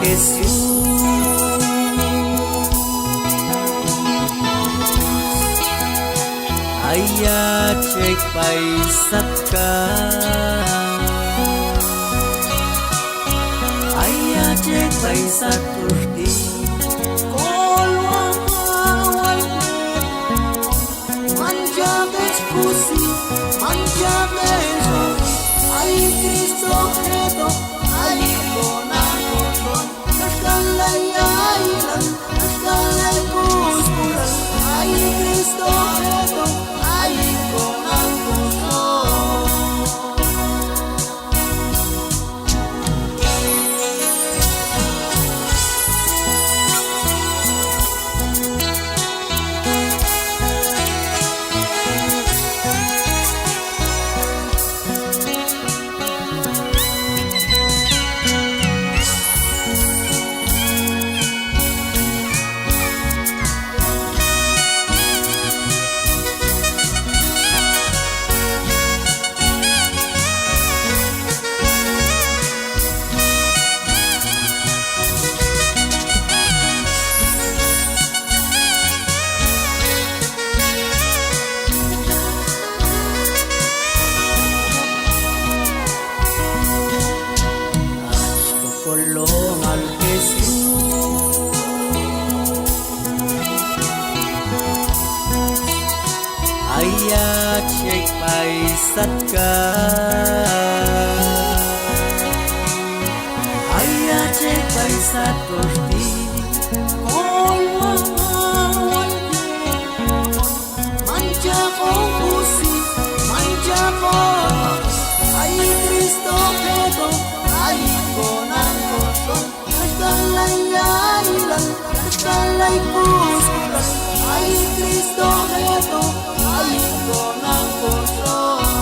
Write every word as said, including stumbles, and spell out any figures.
Jesús, ay yach ek' b'ay satkan, ay yach ek' b'ay sat koxti'. Kolwaj mawal manchaq ex kusi, manchaq ex oji, ay Cristo jetoq, ay konan koxol, kaxk'al ay ayilan, kaxk'al ay kusk'ulal, ay Cristo jetoq, ay konan koxol. Hach kokolonal Jesús, ay yach ek' b'ay satkan, ay yach ek' b'ay sat koxti'. Kolwaj mawal manchaq on kusi, manchaq on oji, ay Cristo jetoq, ay konan koxol, kaxk'al ay ayilan, kaxk'al ay kusk'ulal, ay Cristo jetoq, ay konan koxol.